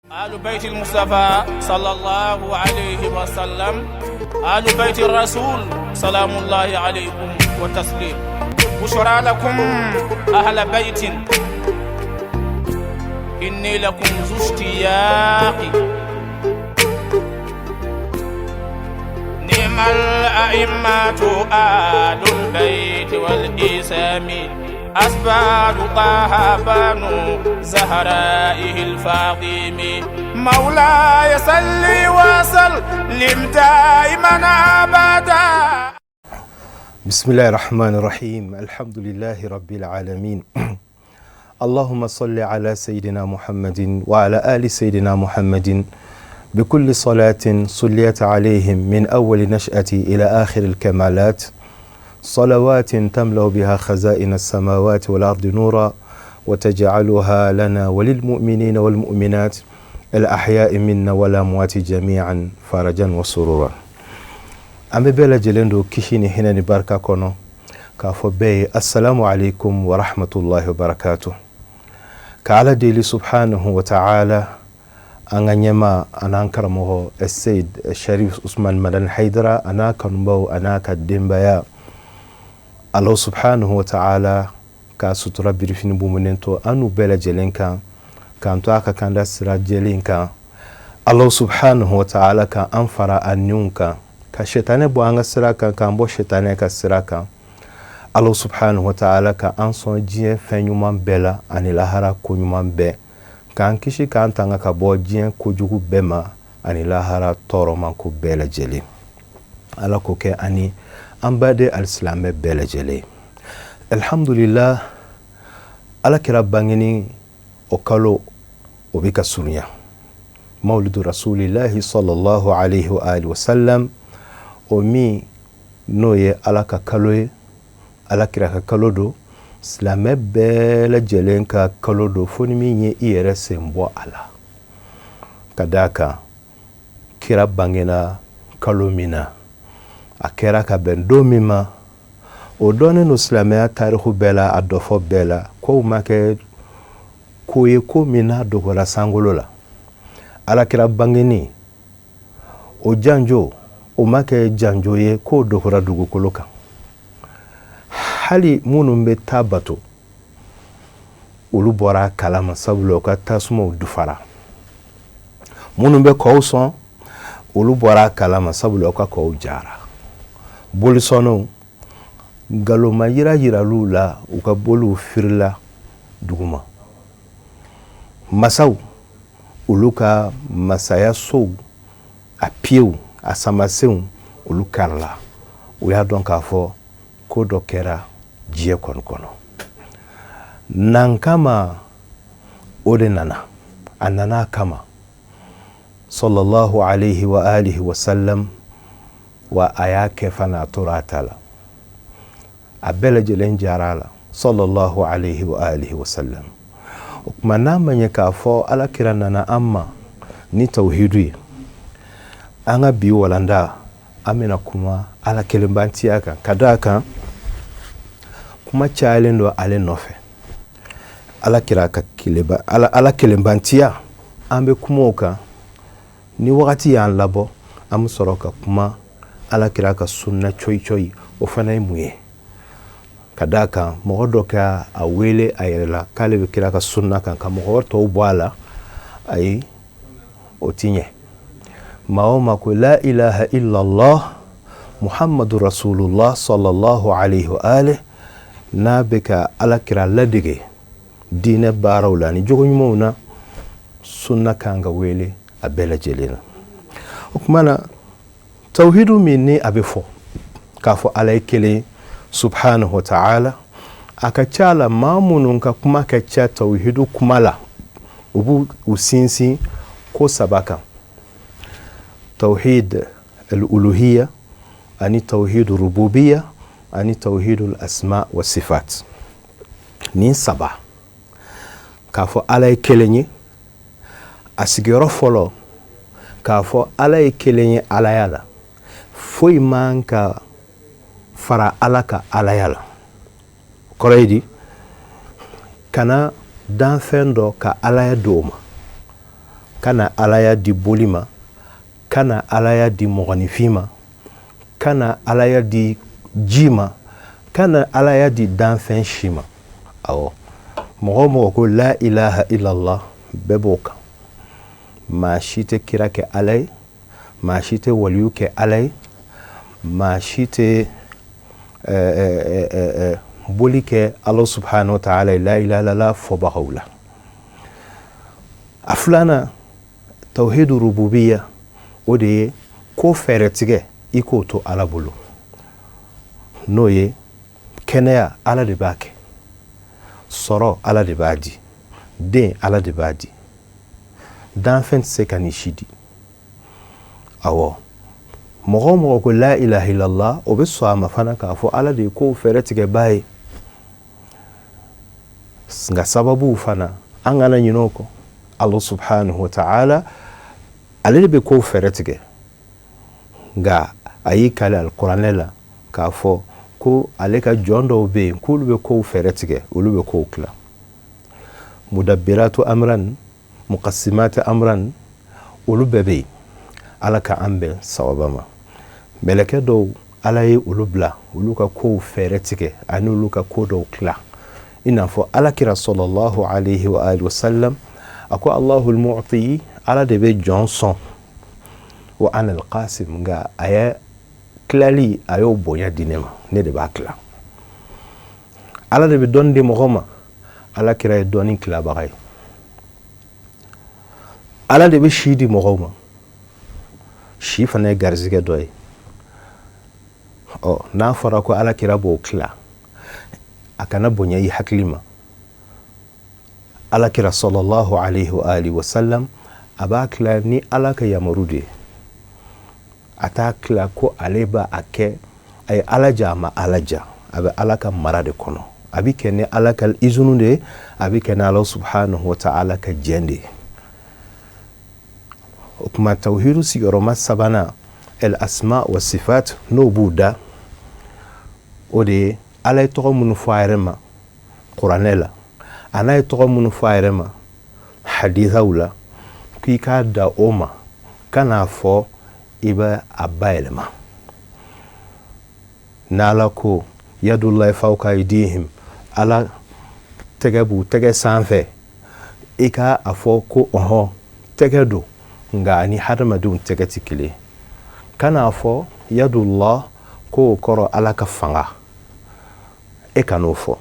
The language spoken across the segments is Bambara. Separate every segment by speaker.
Speaker 1: آل بيت المصطفى صلى الله عليه وسلم، آل بيت الرسول، سلام الله عليكم وتسليم. بشرى لكم أهل بيت، إني لكم ذو اشتياق. نعم الأئمة آل البيت والإسام، أسباب طه بنو زهرائه الفاطم. مولاي صل وسلم دائما أبدا.
Speaker 2: بسم الله الرحمن الرحيم، الحمد لله رب العالمين، اللهم صل على سيدنا محمد وعلى آل سيدنا محمد بكل صلاة صليت عليهم من أول نشأة إلى آخر الكمالات، صلوات تملأ بها خزائن السماوات والأرض نورا، وتجعلها لنا وللمؤمنين والمؤمنات الأحياء منا والأموات جميعا فرجا وسرورا. An bɛ bɛɛ lajɛlen don kisi ni hinɛ ni barika kɔnɔ k'a fɔ bɛɛ ye assalamu alaikum wa rahmatullahi wa barakatuh, ka Ala deli subhanahu wa ta'ala, an ka ɲɛma an'an karamɔgɔ Seyid Sharif Usman Madani Haidara, a n'a kanubaw, a n'a ka denbaya, Ala subhanahu wa ta'ala ka sutura birifini bumunen to an n'u bɛɛ lajɛlen kan, k'an to a ka kanda sira jɛlen kan. Ala subhanahu wa ta'ala ka an fara a niw kan, ka sɛtanɛ bɔ an ka sira kan, k'an bɔ sɛtanɛ ka sira kan. Ala subhanahu wa ta'ala ka an sɔn diɲɛ fɛn ɲuman bɛɛ la ani lahara ko ɲuman bɛɛ, k'an kisi k'an tanga ka bɔ diɲɛ kojugu bɛɛ ma ani lahara tɔɔrɔman ko bɛɛ lajɛlen. Ala k'o kɛ ani an baden alisilamɛ bɛɛ lajɛlen. Alhamdulillah, Ala kira bangeni o kalo o bɛ ka surunya, mawlidu rasulillahi sallallahu alaihi wa alihi wasallam, o min n'o ye Ala ka kalo ye, Ala kira ka kalo don, silamɛ bɛɛ lajɛlen ka kalo don, fo ni min ye i yɛrɛ sen bɔ a la. Ka d'a kan kira bangena kalo min na, a kɛra ka bɛn don min ma, o dɔnnen don silamɛya tariku bɛɛ la, a dɔfɔ bɛɛ la, kow ma kɛ ko ye ko min n'a dɔgɔra sankolo la. Alakira bangeni o janjo, o ma kɛ janjo ye k'o dɔgɔra dugukolo kan. Hali minnu bɛ taa bato, olu bɔra a kalama, sabula u ka tasumaw dufara. Minnu bɛ kɔw sɔn, olu bɔra a kalama, sabula u ka kɔw jara. Bolisɔnniw nkalonma yira yiral'u la, u ka boliw firila duguma. Masaw, olu ka masaya sow, a piyew, a samasenw, olu karila. U y'a dɔn k'a fɔ ko dɔ kɛra diɲɛ kɔni kɔnɔ nan kama. O de nana, a nana a kama, sallallahu alaihi wa alihi wa sallam. Wa a y'a kɛ fana, a tora a ta la, a bɛɛ lajɛlen jara a la, sallallahu alaihi wa alihi wa sallam. O tuma, n'a ma ɲɛ k'a fɔ Ala kira nana an ma ni tawhidu ye, an ka bi walanda, an bɛna kuma Ala kelenbantiya kan, ka d'a kan kuma cayalen don ale nɔfɛ. Ala kira ka keleba, Ala kelenbantiya, an bɛ kuma o kan. Ni wagati y'an labɔ, an bɛ sɔrɔ ka kuma Ala kira ka sunna coyi coyi, o fana ye mun ye, ka d'a kan mɔgɔ dɔ ka a wele a yɛrɛ la k'ale bɛ kira ka sunna kan, ka mɔgɔ tɔw bɔ a la, ayi, o ti ɲɛ. Maa o maa ko la ilaha illallah Muhammadu rasulullah sallallahu alaihi wa alihi, n'a bɛ ka Ala kira ladege diinɛ baaraw la ani jogo ɲumanw na, sunna kan ka wele a bɛɛ lajɛlen na. O tuma na, tawhidu min ni a bɛ fɔ k'a fɔ Ala ye kelen subhanahu wa ta'ala, a ka ca la, maa minnu ka kuma ka ca tawhidu kuma la, u b'u u sinsin ko saba kan: tawhid al-uluhiyya, ani tawhid rububiyya, ani tawhid al-asma wa sifat. Nin saba, k'a fɔ Ala ye kelen ye, a sigiyɔrɔ fɔlɔ, k'a fɔ Ala ye kelen ye alaya la, foyi man ka fara Ala ka alaya la. Kɔrɔ ye di? Kana danfɛn dɔ ka alaya don o ma. Kana alaya di boli ma, kana alaya di mɔgɔninfin ma, kana alaya di ji ma, kana alaya di danfɛn si ma. Awɔ, mɔgɔ o mɔgɔ ko la ilaha illallah, bɛɛ b'o kan. Maa si tɛ kira kɛ ala ye, maa si tɛ waliyu kɛ ala ye, maa si tɛ boli kɛ ala subhanahu wa ta'ala ye la ilaha illallah fɔbagaw la. A filanan, tawhidu rububiya, o de ye ko fɛɛrɛtigɛ i k'o to ala bolo, n'o ye kɛnɛya ala de b'a kɛ, sɔrɔ ala de b'a di, den ala de b'a di, danfɛn tɛ se ka nin si di. Awɔ, mɔgɔ o mɔgɔ ko la ilaha illallah, o bɛ sɔn a ma fana k'a fɔ ala de ye kow fɛɛrɛ tigɛbaa ye. Nka sababuw fana, an kana ɲinɛ o kɔ. Allah subhanahu wa ta'ala, ale de bɛ kow fɛɛrɛ tigɛ, nka a y'i kali alikuranɛ la k'a fɔ ko ale ka jɔn dɔw bɛ yen k'olu bɛ kow fɛɛrɛ tigɛ, olu bɛ kow tila. Mudabbiratu amran, muqassimatu amran, olu bɛɛ bɛ yen. Ala ka an bɛn sawaba ma. Mɛlɛkɛ dɔw, ala ye olu bila olu ka kow fɛɛrɛ tigɛ ani olu ka ko dɔw tila. I n'a fɔ ala kira sallallahu alaihi wa alihi wasallam, a ko Allahul mu'ti, ala de bɛ jɔn sɔn, wa ana alqasim, nka a ye tilali, a y'o bonya di ne ma, ne de b'a tila. Ala de bɛ dɔnni di mɔgɔ ma, ala kira ye dɔnni tilabaga ye. Ala de bɛ si di mɔgɔw ma, si fana ye garizigɛ dɔ ye. Ɔ, n'a fɔra ko ala kira b'o tila, a kana bonya i hakili ma. Ala kira sallallahu alaihi wa alihi wasallam, a b'a tila ni ala ka yamaru de ye. A t'a tila ko ale b'a a kɛ a ye ala ja, a ma ala ja, a bɛ ala ka mara de kɔnɔ, a bɛ kɛ ni ala ka izunu de ye, a bɛ kɛ ni ala subhanahu wa ta'ala ka jɛn de ye. O tuma tawhidu sigiyɔrɔma sabanan, el asma wa sifat, n'o b'u da, o de ye ala ye tɔgɔ minnu fɔ a yɛrɛ ma kuranɛ la, a n'a ye tɔgɔ minnu fɔ a yɛrɛ ma hadithaw la, k'i k'a da o ma, kan'a fɔ i bɛ a bayɛlɛma. N'ala ko yadullahi fawqa aydihim, ala tɛgɛ b'u tɛgɛ sanfɛ, i ka a fɔ ko ɔhɔn, tɛgɛ don, nka ani hadamadenw tɛgɛ tɛ kelen. Kan'a fɔ yadullah k'o kɔrɔ ala ka fanga, e kan'o fɔ.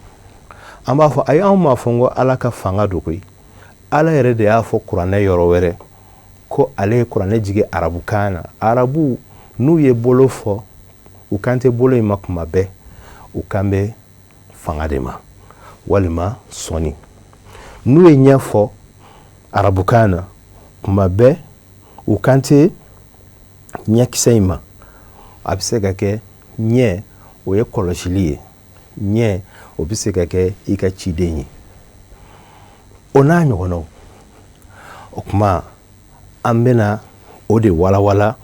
Speaker 2: An b'a fɔ ayi, anw m'a fɔ n ko ala ka fanga don koyi. Ala yɛrɛ de y'a fɔ kuranɛ yɔrɔ wɛrɛ ko ale ye kuranɛ jigin arabukan na. Arabu n'u ye bolo fɔ, u kan tɛ bolo in ma kuma bɛɛ, u kan bɛ fanga de ma walima sɔnni. N'u ye ɲɛ fɔ arabukan na, kuma bɛɛ u kan tɛ ɲɛkisɛ in ma. A bɛ se ka kɛ ɲɛ, o ye kɔlɔsili ye, ɲɛ o bɛ se ka kɛ i ka ciden ye, o n'a ɲɔgɔnnaw. O tuma an bɛna o de walawala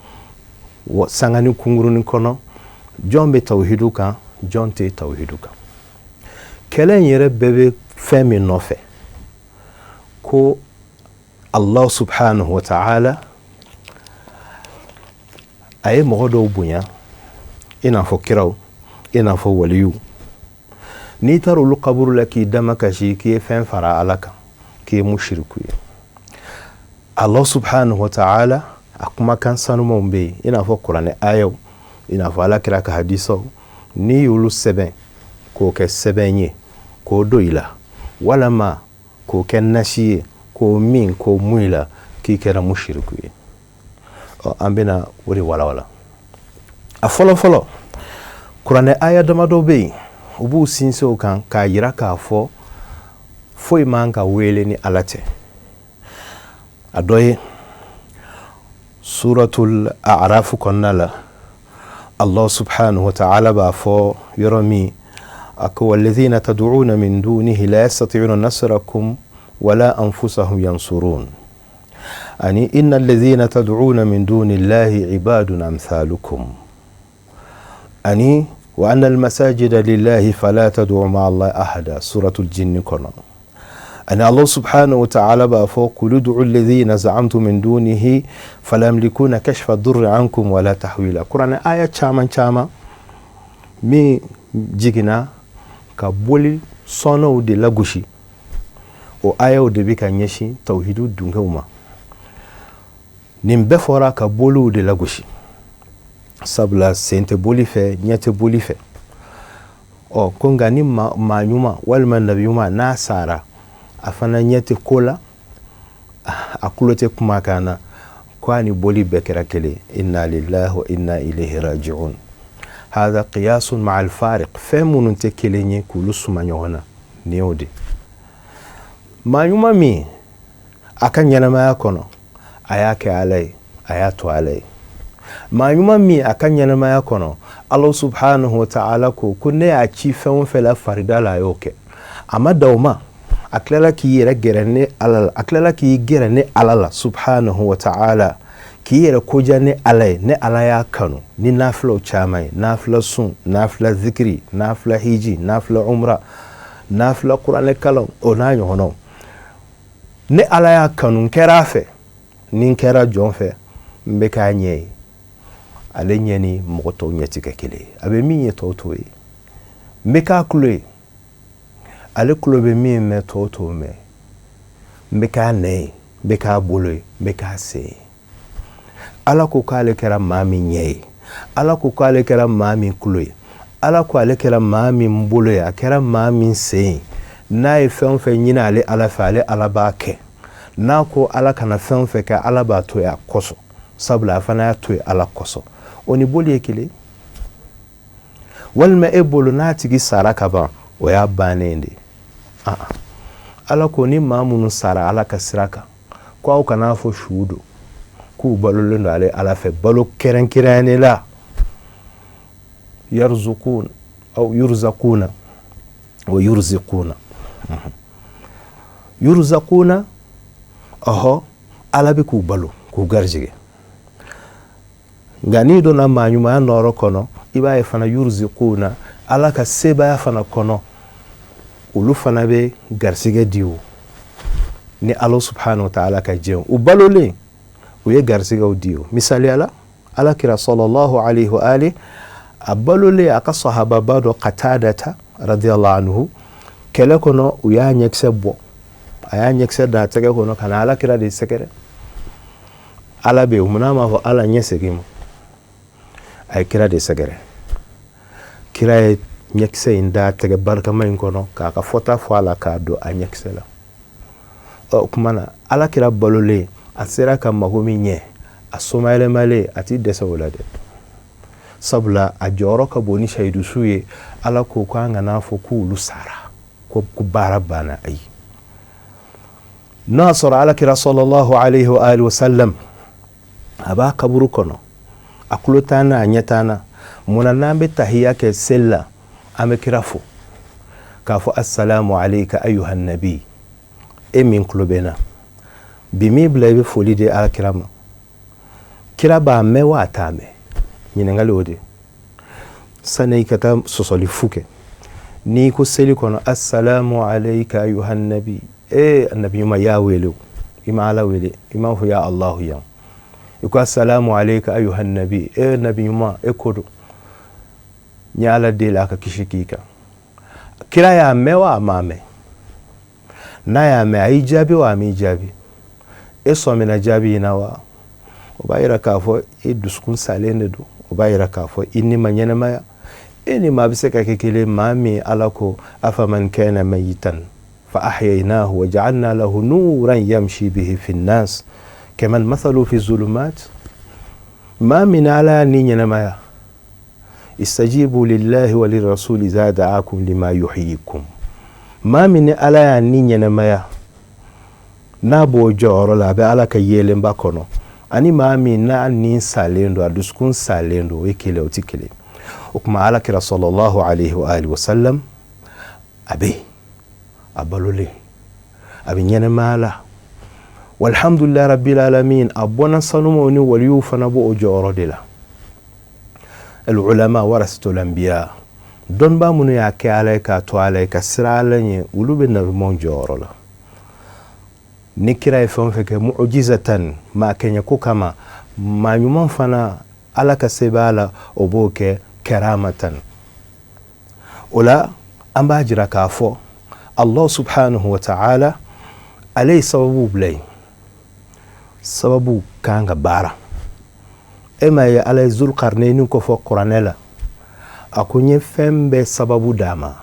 Speaker 2: sangani kunkurunin kɔnɔ. Jɔn bɛ tawhidu kan, jɔn tɛ tawhidu kan? Kɛlɛ in yɛrɛ bɛɛ bɛ fɛn min nɔfɛ, ko Allah subhanahu wa ta'ala a ye mɔgɔ dɔw bonya, i n'a fɔ kiraw, i n'a fɔ waliyu. N'i taara olu kaburu la k'i damakasi k'i ye fɛn fara ala kan, k'i ye mushiriku ye. Allah subhanahu wa ta'ala a kumakan sanumanw bɛ yen, i n'a fɔ kuranɛ ayaw, i n'a fɔ ala kira ka hadisaw. N'i y'olu sɛbɛn k'o kɛ sɛbɛn ye k'o don i la, walama k'o kɛ nasi ye k'o min k'o mun i la, k'i kɛra mushiriku ye. Ɔ, an bɛna o de walawala. A fɔlɔ fɔlɔ, kuranɛ aya damadɔ bɛ yen, u b'u sinsin o kan k'a yira k'a fɔ foyi man ka wele ni ala tɛ. A dɔ ye suratul a'raf kɔnɔna la, Allah subhanahu wa ta'ala b'a fɔ yɔrɔ min, a ko walladhina tad'una min dunihi la yastati'una nasrakum wala anfusahum yansurun, ani inna alladhina tad'una min dunillahi ibadun amthalukum, ani wa anna almasajida lillahi fala tad'u ma'a allahi ahada, suratul jinni kɔnɔ. Ani Allah subhanahu wa ta'ala b'a fɔ qul ud'u alladhina za'amtum min dunihi fala yamlikuna kashfa durri ankum wala tahwila. Kuranɛ aya caman caman min jiginna ka boli sɔnnaw de lagosi, o ayaw de bɛ ka ɲɛsin tawhidu dunkew ma. Nin bɛɛ fɔra ka boliw de lagosi, sabula sen tɛ boli fɛ, ɲɛ tɛ boli fɛ. Ɔ ko nka ni maa ɲuman walima nabi ɲuman n'a sara, a fana ɲɛ tɛ ko la, a tulo tɛ kumakan na, ko a ni boli bɛɛ kɛra kelen. Inna lillahi wa inna ilayhi raji'un. Hadha qiyasun ma'a al-fariq. Fɛn minnu tɛ kelen ye k'olu suma ɲɔgɔn na, nin y'o de. Maa ɲuman min a ka ɲɛnamaya kɔnɔ a y'a kɛ Ala ye, a y'a to Ala ye. Maa ɲuman min a ka ɲɛnamaya kɔnɔ Ala subhanahu wa ta'ala ko ko ne y'a ci fɛn o fɛn la farida la, a y'o kɛ. A ma dan o ma, a tilala k'i yɛrɛ gɛrɛ ne Ala la, a tilala k'i gɛrɛ ne Ala la subhanahu wa ta'ala, k'i yɛrɛ koja ne Ala ye. Ne Ala y'a kanu ni nafilaw caman ye, nafila sun, nafila zikiri, nafila hiji, nafila umra, nafila kuranɛ kalan, o n'a ɲɔgɔnnaw. Ne Ala y'a kanu, n kɛra a fɛ, ni n kɛra jɔn fɛ, n bɛ k'a ɲɛ ye. Ale ɲɛ ni mɔgɔ tɔw ɲɛ tɛ kɛ kelen ye, a bɛ min ye tɔw t'o ye. N bɛ k'a tulo ye, ale tulo bɛ min mɛn tɔw t'o mɛn. N bɛ k'a nɛn ye, n bɛ k'a bolo ye, n bɛ k'a sen ye. Ala ko k'ale kɛra maa min ɲɛ ye, Ala ko k'ale kɛra maa min tulo ye, Ala ko ale kɛra maa min bolo ye, a kɛra maa min sen ye. N'a ye fɛn o fɛn ɲini ale Ala fɛ, ale Ala b'a kɛ. N'a ko Ala kana fɛn o fɛn kɛ, Ala b'a to yen a kosɔn, sabula a fana y'a to yen Ala kosɔn. O ni boli ye kelen. Walima e bolo n'a tigi sara ka ban, o y'a bannen de ye. Ala ko ni maa minnu sara Ala ka sira kan, ko aw kan'a fɔ su don, k'u balolen don ale Ala fɛ balo kɛrɛnkɛrɛnnen la. Yarzukun aw yurzakuna wa yurzikuna. Yurzakuna, ɔhɔ, Ala bɛ k'u balo, k'u garijɛgɛ. Nka n'i donna maa ɲumanya nɔɔrɔ kɔnɔ, i b'a ye fana yurzikuna, Ala ka sebaaya fana kɔnɔ, olu fana bɛ garisɛgɛ di o ni Ala subhanahu wa ta'ala ka jɛn. U balolen, u ye garisɛgɛw di o. Misaliya la, Ala kira sallallahu alayhi wa ali, a balolen, a ka sahababa dɔ Qatadata radiyallahu anhu, kɛlɛ kɔnɔ u y'a ɲɛkisɛ bɔ, a y'a ɲɛkisɛ da a tɛgɛ kɔnɔ ka na Ala kira de sɛgɛrɛ. Ala bɛ yen, munna m'a fɔ Ala ɲɛ segin ma? A ye kira de sɛgɛrɛ. Kira ye ɲɛkisɛ in da tɛgɛ barikama in kɔnɔ k'a ka fɔta fɔ a la k'a don a ɲɛkisɛ la. Ɔ o tuma na, Ala kira balolen, a sera ka mago min ɲɛ, a somayɛlɛmalen, a t'i dɛsɛ o la dɛ, sabula a jɔyɔrɔ ka bon ni sayidusu ye. Ala ko k'an kana fɔ k'olu sara, ko baara banna. Ayi, n'a sɔrɔ Ala kira sallallahu alayhi wa alihi wa sallam a b'a kaburu kɔnɔ, a tulo t'an na, a ɲɛ t'an na, munna n'an bɛ tahiya kɛ seli la, an bɛ kira fo k'a fɔ assalamu alayka ayuha nabi? E min tulo bɛ n na bi, min bila i bɛ foli di Ala kira ma, kira b'a mɛn wa a t'a mɛn? Ɲininkali o de. Sani i ka taa sɔsɔli fu kɛ, n'i ko seli kɔnɔ assalamu alayka ayuha nabi, e nabi ɲuman y'a wele, o i ma Ala wele, i m'a fɔ ya Allahu yan. I ko assalamu alayka ayuha nabi, e nabi ɲuman, e ko don, n ye Ala deli a ka kisi k'i kan. Kira y'a mɛn wa a m'a mɛn? N'a y'a mɛn, a y'i jaabi wa a m'i jaabi? E sɔmina jaabi in na wa? O b'a yira k'a fɔ e dusukun salen de don, o b'a yira k'a fɔ i ni ma ɲɛnɛmaya. E ni maa bɛ se ka kɛ kelen? Maa min Ala ko afaman kana mayitan fa ahyaynahu wa ja'alna lahu nuran yamshi bihi fi nnas kaman mathalu fi zulumat. Maa min Ala ni ɲɛnɛmaya, istajibu lillahi wa lirrasuli iza da'akum lima yuhyikum. Maa min ni Ala y'a ni ɲɛnɛmaya, n'a b'o jɔyɔrɔ la, a bɛ Ala ka yeelenba kɔnɔ, ani maa min n'a ni salen don, a dusukun salen don, o ye kelen, o tɛ kelen. O tuma Ala kira sallallahu alayhi wa alihi wa sallam, a bɛ a balolen, a bɛ ɲɛnɛmaya la, walhamdulillahi rabbil alamin. A bɔnna sanumaw ni waliw fana b'o jɔyɔrɔ de la. Al-ulama warasatul anbiya, dɔnnibaa minnu y'a kɛ Ala ye k'a to Ala ye ka siran Ala ɲɛ, olu bɛ nabiɲumanw jɔyɔrɔ la. Ni kira ye fɛn o fɛn kɛ mu'jizatan, maa kɛɲɛ ko kama, maa ɲuman fana Ala ka sebaaya la, o b'o kɛ karamatan. O la an b'a jira k'a fɔ Allah subhanahu wa ta'ala ale ye sababu bila yen, sababu kan ka baara. E m'a ye Ala ye Zulkarnɛni ko fɔ kuranɛ la, a ko n ye fɛn bɛɛ sababu d'a ma,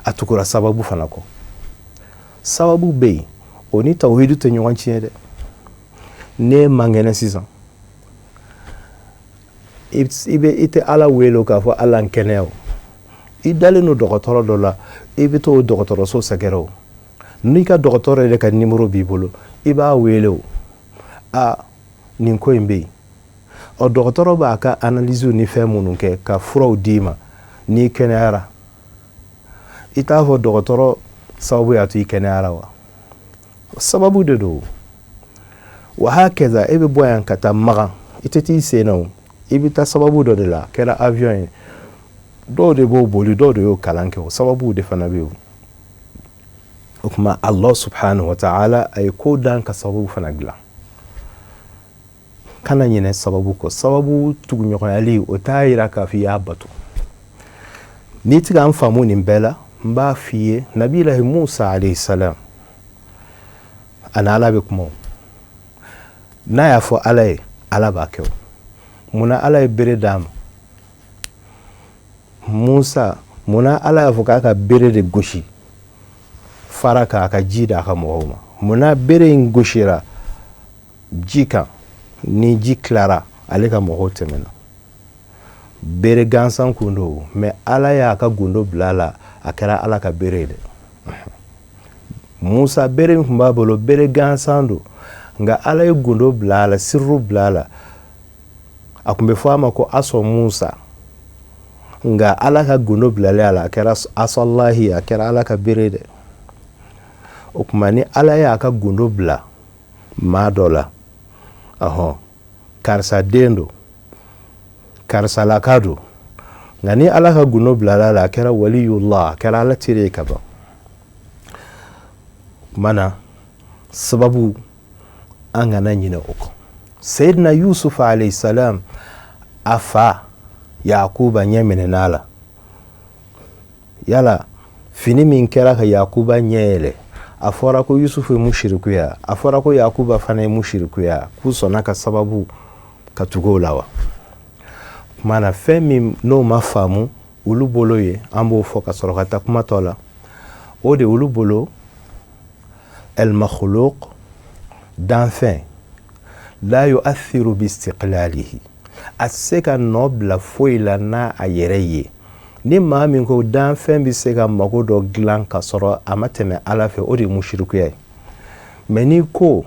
Speaker 2: a tugura sababu fana kɔ. Sababu bɛ yen, o ni tawhidu tɛ ɲɔgɔn tiɲɛ dɛ. N'e man kɛnɛ sisan, i bɛ i tɛ Ala wele k'a fɔ Ala n kɛnɛya o. I dalen don dɔgɔtɔrɔ dɔ la, i bɛ t'o dɔgɔtɔrɔso sɛgɛrɛ o. N'i ka dɔgɔtɔrɔ yɛrɛ ka nimoro b'i bolo, i b'a wele o, a nin ko in bɛ yen. Ɔ dɔgɔtɔrɔ b'a ka analyse ni fɛn minnu kɛ ka furaw d'i ma, n'i kɛnɛyara, i t'a fɔ dɔgɔtɔrɔ sababu y'a to i kɛnɛyara wa? Sababu de don. Wa hakaza, e bɛ bɔ yan ka taa Makan, i tɛ t'i sen na o, i bɛ taa sababu dɔ de la, a kɛra avion ye, dɔw de b'o boli, dɔw de y'o kalan kɛ, o sababu de fana bɛ yen. O tuma Allah subhanahu wa ta'ala a ye ko dan ka sababu fana dilan. Kana ɲinɛ sababu kɔ. Sababu tuguɲɔgɔnyali, o t'a yira k'a fɔ i y'a bato. N'i tɛ k'an faamu nin bɛɛ la, n b'a f'i ye, Nabilahi Musa alayhi salam, a ni Ala bɛ kuma. N'a y'a fɔ Ala ye, Ala b'a kɛ. O munna Ala ye bere d'a ma? Musa, munna Ala y'a fɔ k'a ka bere de gosi fara k'a ka ji d'a ka mɔgɔw ma? Munna bere in gosira ji kan, ni ji tilara, ale ka mɔgɔw tɛmɛna? Bere gansan kun don, mais Ala y'a ka gundo bila a la, a kɛra Ala ka bere ye dɛ. Musa, bere min tun b'a bolo, bere gansan don, nka Ala ye gundo bila a la, sirru bila a la. A tun bɛ fɔ a ma ko asɔ Musa, nka Ala ka gundo bilalen a la, a kɛra asɔlahi, a kɛra Ala ka bere dɛ. O tuma ni Ala y'a ka gundo bila maa dɔ la, ɔhɔn, karisa den don, karisalaka don, nka ni Ala ka gundo bilala a la, a kɛra waliyullah, a kɛra Ala teri ye ka ban. Tuma na sababu, an kana ɲinɛ o kɔ. Seyidina Yusuf alayhi salam, a fa Yakuba ɲɛ minɛn'a la. Yala fini min kɛra ka Yakuba ɲɛ yɛlɛ, a fɔra ko Yusufu ye musirikuya, a fɔra ko Yakuba fana ye musirikuya, k'u sɔnna ka sababu ka tugu o la wa? Tuma na fɛn min n'o ma faamu olu bolo ye, an b'o fɔ ka sɔrɔ ka taa kuma tɔ la. O de olu bolo, al-makhluq, danfɛn, la yu'athiru bi istiqlalihi, a tɛ se ka nɔ bila foyi la n'a a yɛrɛ ye. Ni maa min ko danfɛn bɛ se ka mago dɔ dilan ka sɔrɔ a ma tɛmɛ Ala fɛ, o de ye musirikuya ye. Mais n'i ko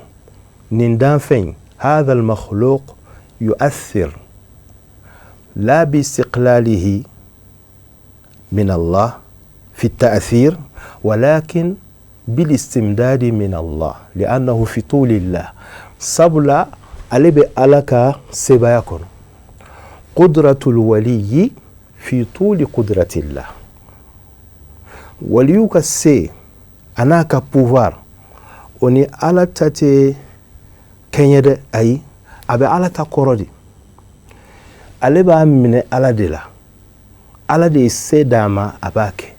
Speaker 2: nin danfɛn in, hadha al-makhluq yu'athir la bi istiqlalihi min Allah fi ta'thir, walakin bil istimdadi min Allah li'annahu fi tulillah, sabula ale bɛ Ala ka sebaaya kɔnɔ. Qudratul waliyi fi tuli qudratillah, waliyu ka se a n'a ka pouvoir, o ni Ala ta tɛ kɛɲɛ dɛ. Ayi, a bɛ Ala ta kɔrɔ de, ale b'a minɛ Ala de la, Ala de ye se d'a ma, a b'a kɛ.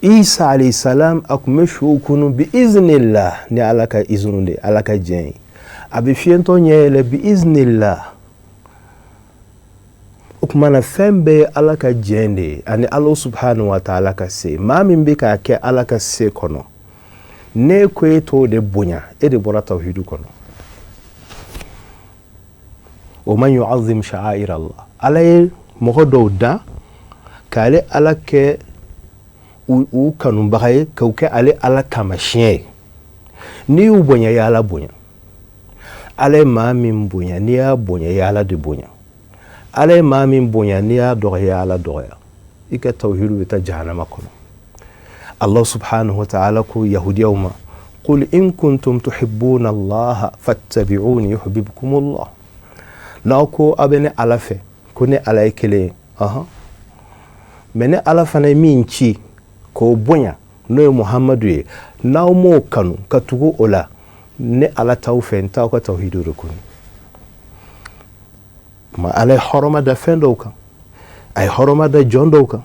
Speaker 2: Isa alayhi salam, a tun bɛ suw kunu bi iznillah, ni Ala ka izinu de, Ala ka diɲɛ ye. A bɛ fiyentɔ ɲɛ yɛlɛ bi iznillah. O tuma na fɛn bɛɛ ye Ala ka diɲɛ de ye ani Ala subhanahu wa ta'ala ka se. Maa min bɛ k'a kɛ Ala ka se kɔnɔ, n'e ko e t'o de bonya, e de bɔra tawhidu kɔnɔ. O man yu'azzim sha'air Allah, Ala ye mɔgɔ dɔw dan k'ale Ala kɛ u kanubaga ye, k'u kɛ ale Ala taamasiyɛn ye. N'i y'u bonya, i ye Ala bonya. Ala ye maa min bonya, n'i y'a bonya, i ye Ala de bonya. Ala ye maa min bonya, n'i y'a dɔgɔya, i ye Ala dɔgɔya. I ka tawhidu bɛ taa jahanama kɔnɔ. Allah subhanahu wa ta'ala ko yahudiyaw ma, qul in kuntum tuhibbuna Allah fattabi'uni yuhibbukum Allah. N'aw ko aw bɛ ne Ala fɛ, ko ne Ala ye kelen ye, ɔhɔn, mais ne Ala fana ye min ci k'o bonya. n'o ye Muhamadu ye, n'aw m'o kanu ka tugu o la, ne Ala t'aw fɛ, n t'aw ka tawhidu rekoni. Kuma Ala ye hɔrɔma da fɛn dɔw kan, a ye hɔrɔma da jɔn dɔw kan,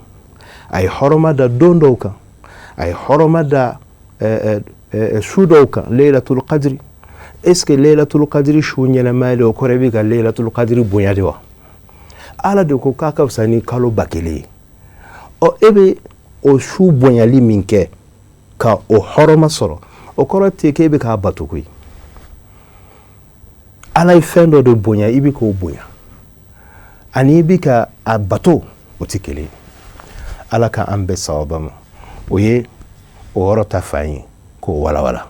Speaker 2: a ye hɔrɔma da don dɔw kan, a ye hɔrɔma da su dɔw kan, Laylatul Qadri. Est ce que Laylatul Qadri su ɲɛnamaya de, o kɔrɔ i bɛ ka Laylatul Qadri bonya de wa? Ala de ko k'a ka fisa ni kalo 1000 ye. Ɔ, e bɛ o su bonyali min kɛ ka o hɔrɔma sɔrɔ, o kɔrɔ tɛ k'e bɛ k'a bato koyi. Ala ye fɛn dɔ de bonya, i bɛ k'o bonya, ani i bɛ ka a bato, o tɛ kelen ye. Ala ka an bɛɛ sababa ma. O ye o yɔrɔ ta fan ye k'o walawala.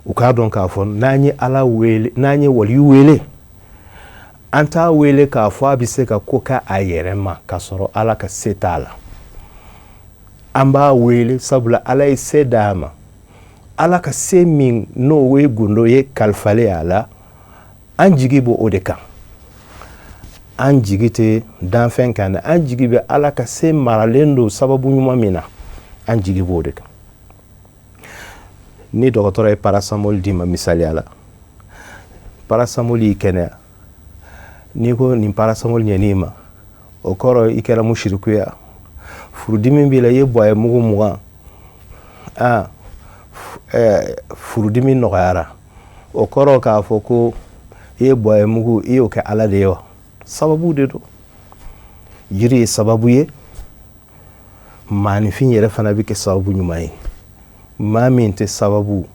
Speaker 2: U k'a dɔn k'a fɔ n'an ye Ala wele, n'an ye waliyu wele, an t'a wele k'a fɔ a bɛ se ka ko kɛ a yɛrɛ ma k'a sɔrɔ Ala ka se t'a la. An b'a wele sabula Ala ye se d'a ma. Ala ka se min n'o ye gundo ye kalifalen a la, an jigi b'o o de kan. An jigi tɛ danfɛn kan dɛ, an jigi bɛ Ala ka se maralen don sababu ɲuman min na, an jigi b'o de kan. Ni dɔgɔtɔrɔ ye parasamol d'i ma, misaliya la, parasamol y'i kɛnɛya, n'i ko nin parasamol ɲɛn'i ma, o kɔrɔ i kɛra musiriku ya. Furudimi b'i la, i ye bɔyɛ mugu 20, aa, furudimi nɔgɔyara, o kɔrɔ k'a fɔ ko i ye bɔyɛ mugu, i y'o kɛ Ala de ye wa? Sababu de don. Jiri ye sababu ye, maaninfin yɛrɛ fana bɛ kɛ sababu ɲuman ye. Maa min tɛ sababu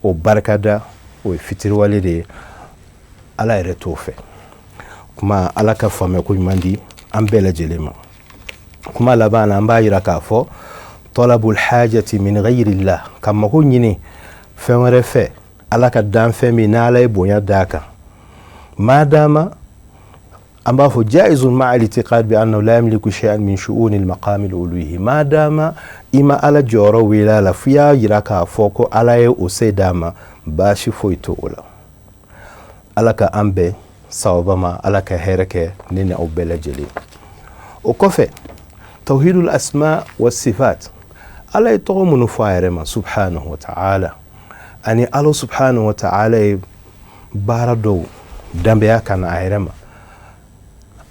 Speaker 2: o barikada, o ye fitiriwale de ye, Ala yɛrɛ t'o fɛ. Kuma Ala ka faamuya ko ɲuman di an bɛɛ lajɛlen ma. Kuma laban na, an b'a yira k'a fɔ talabul hajati min ghayrillah, ka mago ɲini fɛn wɛrɛ fɛ Ala ka danfɛn min n'Ala ye bonya d'a kan, madama an b'a fɔ jaizun ma'a al-i'tiqad bi annahu la yamliku shay'an min shu'uni al-maqam al-uluhi, madama i ma Ala jɔyɔrɔ wele a la, f'i y'a yira k'a fɔ ko Ala ye o se d'a ma, baasi foyi t'o la. Ala ka an bɛn sawaba ma, Ala ka hɛrɛ kɛ ne ni aw bɛɛ lajɛlen. O kɔfɛ, tawhidul asma wa sifat, Ala ye tɔgɔ minnu fɔ a yɛrɛ ma subhanahu wa ta'ala, ani Ala subhanahu wa ta'ala ye baara dɔw danbeya ka na a yɛrɛ ma,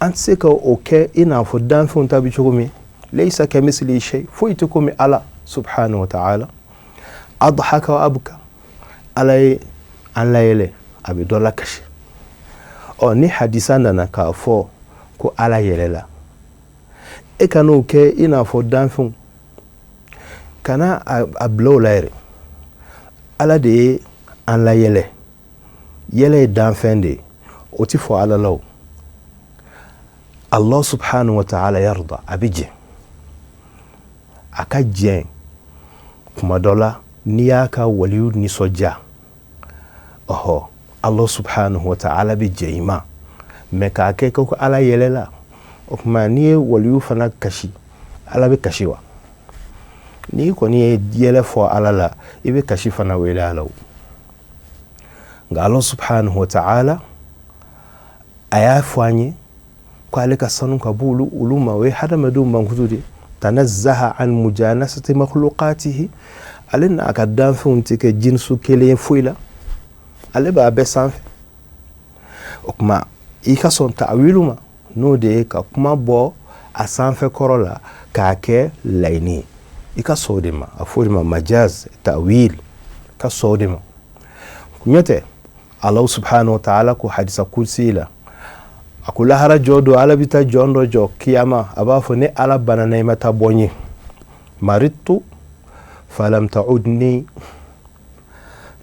Speaker 2: an tɛ se ka o kɛ i n'a fɔ danfɛnw ta bɛ cogo min. Laysa kamislihi shay, foyi tɛ komi Ala subhanahu wa ta'ala. Adhaka wa abka, Ala ye an layɛlɛ, a bɛ dɔ lakasi. Ɔ, ni hadisa nana k'a fɔ ko Ala yɛlɛla, e ka n'o kɛ i n'a fɔ danfɛnw, kana a bila o la yɛrɛ. Ala de ye an layɛlɛ, yɛlɛ ye danfɛn de ye, o tɛ fɔ Ala la o. Allah subhanahu wa ta'ala yarda, a bɛ jɛn, a ka jɛn kuma dɔ la n'i y'a ka waliyu nisɔndiya, ɔhɔ, Allah subhanahu wa ta'ala bɛ jɛn i ma. Mɛ k'a kɛ ko Ala yɛlɛla, o tuma n'i ye waliyu fana kasi, Ala bɛ kasi wa? N'i kɔni ye yɛlɛ fɔ Ala la, i bɛ kasi fana wele a la o. Nka Allah subhanahu wa ta'ala a y'a fɔ an ye ko ale ka sanu ka bɔ olu ma, o ye hadamadenw mankutu de. Tanazzaha an mujanasati makhluqatihi, ale n'a ka danfɛnw tɛ kɛ jinsu kelen ye foyi la, ale b'a bɛɛ sanfɛ. O tuma i ka sɔn ta'wilu ma, n'o de ye ka kuma bɔ a sanfɛ kɔrɔ la k'a kɛ laɲini ye, i ka sɔn o de ma. A fɔ o de ma majaz ta'wil, ka sɔn o de ma. N'o tɛ, Allah subhanahu wa ta'ala ko hadisa kursi la, a ko lahara jɔ don, Ala bɛ taa jɔn dɔ jɔ kiyama, a b'a fɔ ne Ala banana, i ma taa bɔ n ye, maritu falam ta'udni,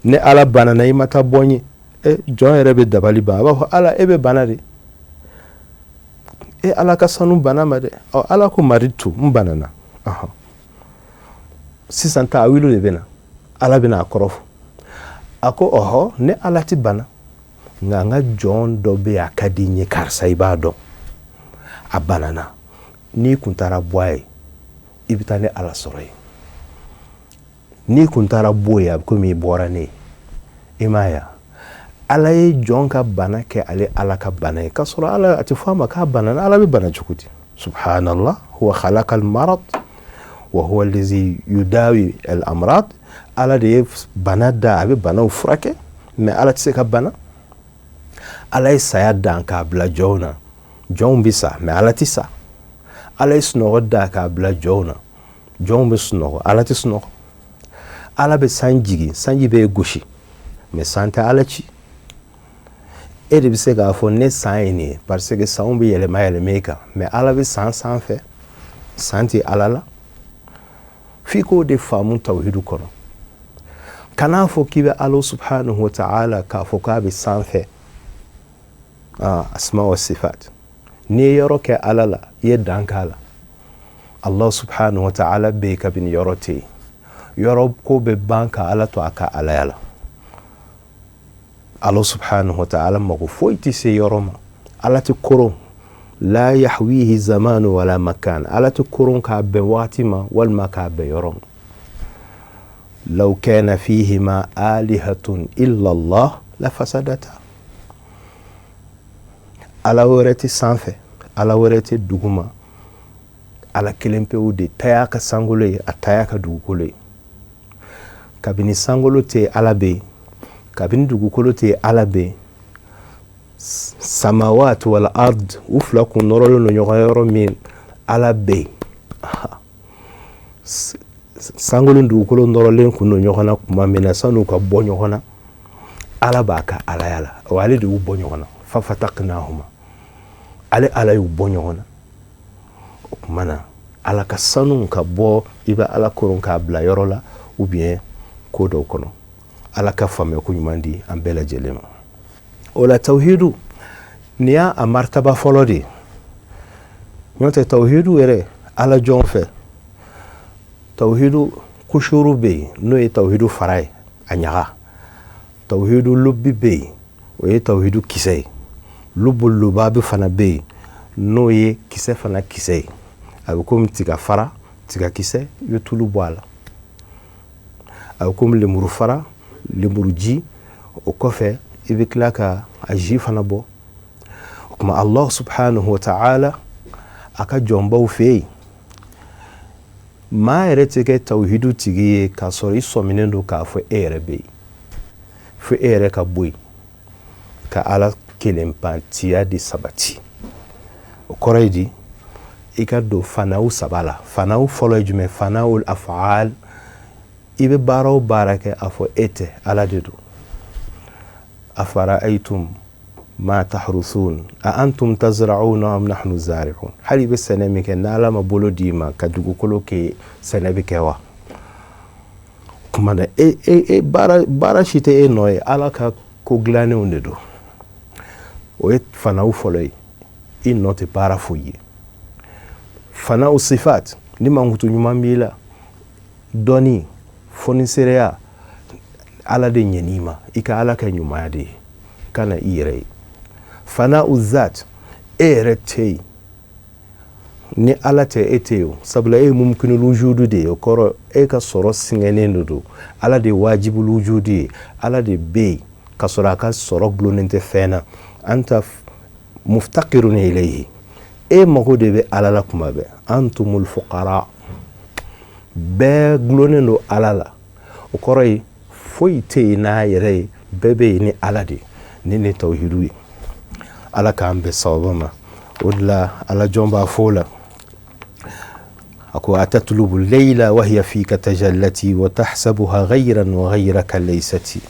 Speaker 2: ne Ala banana, i ma taa bɔ n ye. E jɔn yɛrɛ bɛ dabali ban, a b'a fɔ Ala e bɛ bana de, e Ala ka sanu bana ma dɛ. Ɔ, Ala ko maritu, n banana. Sisan ta'wilu de bɛ na, Ala bɛna a kɔrɔ fɔ. A ko ɔhɔ, ne Ala tɛ bana, nka n ka jɔn dɔ bɛ yen, a ka di n ye, karisa i b'a dɔn, a banana, n'i kun taara bɔ a ye, i bɛ taa ne Ala sɔrɔ yen. N'i kun taara bɔ yen, a bɛ komi i bɔra ne ye. I m'a ye, Ala ye jɔn ka bana kɛ ale Ala ka bana ye, k'a sɔrɔ Ala a tɛ fɔ a ma k'a banana. Ala bɛ bana cogo di? Subhanallah, huwa khalaqal marad. Wa huwa allazi yudawi al amrad, Ala de ye bana da, a bɛ banaw furakɛ, mais Ala tɛ se ka bana. Ala ye saya dan k'a bila jɔnw na, jɔnw bɛ sa, mais Ala tɛ sa. Ala ye sunɔgɔ da k'a bila jɔnw na, jɔnw bɛ sunɔgɔ, Ala tɛ sunɔgɔ. Ala bɛ san jigin, sanji bɛ gosi, mais san tɛ Ala ci. E de bɛ se k'a fɔ ne san ye nin ye, parce que sanw bɛ yɛlɛma yɛlɛma e kan, mais Ala bɛ san sanfɛ, san tɛ Ala la. F'i k'o de faamu tawhidu kɔnɔ. Kan'a fɔ k'i bɛ Ala subhanahu wa ta'ala k'a fɔ k'a bɛ sanfɛ. Asma wa sifat, n'i ye yɔrɔ kɛ Ala la, i ye dan k'a la. Allah subhanahu wa ta'ala bɛ yen kabini yɔrɔ tɛ yen. Yɔrɔ ko bɛ ban ka Ala to a ka alaya la. Allah subhanahu wa ta'ala mago foyi tɛ se yɔrɔ ma. Ala tɛ koron, la yahwihi zamanu wala makan. Ala tɛ koron k'a bɛn waati ma walima k'a bɛn yɔrɔ ma. Law kana fihima alihatun illa Allah la fasadata. Ala wɛrɛ tɛ sanfɛ, Ala wɛrɛ tɛ duguma, Ala kelen pewu de ta y'a ka sankolo ye, a ta y'a ka dugukolo ye. Kabini sankolo tɛ, Ala bɛ yen. Kabini dugukolo tɛ, Ala bɛ yen. Samawat wal ard, u fila kun nɔrɔlen don ɲɔgɔn yɔrɔ min, Ala bɛ yen. Sankolo ni dugukolo nɔrɔlen kun don ɲɔgɔn na tuma min na, san'u ka bɔ ɲɔgɔn na, Ala b'a ka alaya la. O ale de y'u bɔ ɲɔgɔn na. Fafataknahuma, ale Ala y'u bɔ ɲɔgɔn na. O tuma na, Ala ka sanu ka bɔ, i bɛ Ala koron k'a bila yɔrɔ la ou bien ko dɔw kɔnɔ. Ala ka faamuya ko ɲuman di an bɛɛ lajɛlen ma. O la, tawhidu nin y'a a martaba fɔlɔ de ye. N'o tɛ, tawhidu yɛrɛ, Ala jɔn fɛ, tawhidu kushuru bɛ yen, n'o ye tawhidu fara ye, a ɲaga. Tawhidu lubi bɛ yen, o ye tawhidu kisɛ ye. Lubu lubabi fana bɛ yen, n'o ye kisɛ fana kisɛ ye. A bɛ komi tiga fara, tiga kisɛ, i bɛ tulu bɔ a la. A bɛ komi lemuru fara, lemuru ji, o kɔfɛ i bɛ tila ka a ji fana bɔ. O tuma, Allah subhanahu wa ta'ala a ka jɔnbaw fɛ yen, maa yɛrɛ tɛ kɛ tawhidu tigi ye k'a sɔrɔ i sɔminen don k'a fɔ e yɛrɛ bɛ yen. Fo e yɛrɛ ka bɔ yen ka Ala kelenpantiya de sabati. O kɔrɔ ye di? I ka don fanaw saba la. Fanaw fɔlɔ ye jumɛn? Fanawul afaal. I bɛ baara o baara kɛ, a fɔ e tɛ, Ala de don. Afara'aytum ma tahrusun a antum tazra'una am nahnu zari'un. Hali i bɛ sɛnɛ min kɛ, n'Ala ma bolo d'i ma ka dugukolo kɛ, sɛnɛ bɛ kɛ wa? Kuma na, e e e baara baara si tɛ e nɔ ye, Ala ka ko dilannenw de don. O ye fanaw fɔlɔ ye, i nɔ tɛ baara foyi ye. Fanaw sifat, ni mankutu ɲuman b'i la, dɔnni, fonisereya, Ala de ɲɛn'i ma, i ka Ala kɛ ɲumanya de ye ka na i yɛrɛ ye. Fana zat, e yɛrɛ tɛ yen ni Ala tɛ, e tɛ yen, sabula e ye mumkinul wujudu de ye. O kɔrɔ, e ka sɔrɔ singɛnnen de don. Ala de ye wajibul wujudu ye, Ala de bɛ yen ka sɔrɔ a ka sɔrɔ gulonnen tɛ fɛn na. Anta muftaqirun ilayhi, e mago de bɛ Ala la kuma bɛɛ. Antumul fuqara, bɛɛ gulonnen don Ala la. O kɔrɔ ye, foyi tɛ yen n'a yɛrɛ ye, bɛɛ bɛ yen ni Ala de ye. Ni ne tawhidu ye, Ala k'an bɛn sababa ma. O de la, Ala jɔn b'a fɔ o la, a ko: atatlubu layla wa hiya fika tajallati wa tahsabuha ghayran wa ghayraka laysati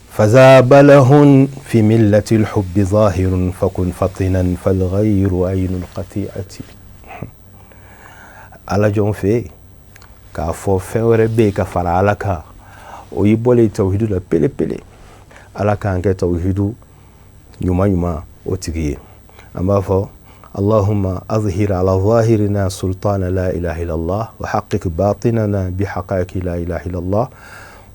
Speaker 2: faza balahun fi millati alhubbi zahirun fakun fatinan falghayru aynu alqati'ati. Ala jɔn fɛ, k'a fɔ fɛn wɛrɛ bɛ yen ka fara Ala kan, o y'i bɔlen tawhidu la pele pele. Ala k'an kɛ tawhidu ɲuman ɲuman o tigi ye. An b'a fɔ: اللهم أظهر على ظاهرنا سلطان لا إله إلا الله، وحقق باطننا بحقائق لا إله إلا الله،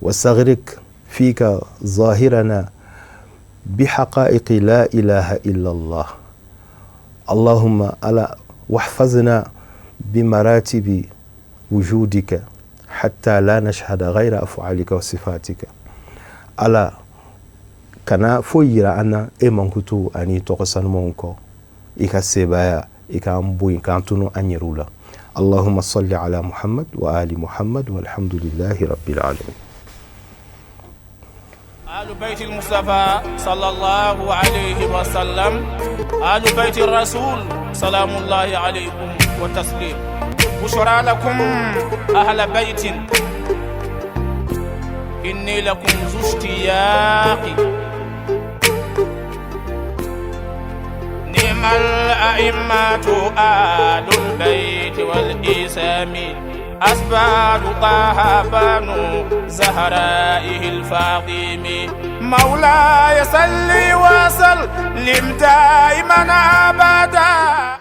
Speaker 2: واستغرق فيك ظاهرنا بحقائق لا إله إلا الله. اللهم ألا واحفظنا بمراتب وجودك حتى لا نشهد غير أفعالك وصفاتك. Ala kana foyi yira an na e mankutu ani tɔgɔ sanumanw kɔ. I ka sebaaya, i k'an bɔ yen k'an tunu an yɛrɛw la. اللهم صل على محمد وآل محمد والحمد لله رب العالمين.
Speaker 1: آل بيت المصطفى صلى الله عليه وسلم، آل بيت الرسول سلام الله عليكم وتسليم. بشرى لكم أهل بيت، إني لكم ذو اشتياق. نعم الأئمة آل البيت والإسام، أسباب طه بنو زهرائه الفاطم. مولاي صل وسلم دائما أبدا.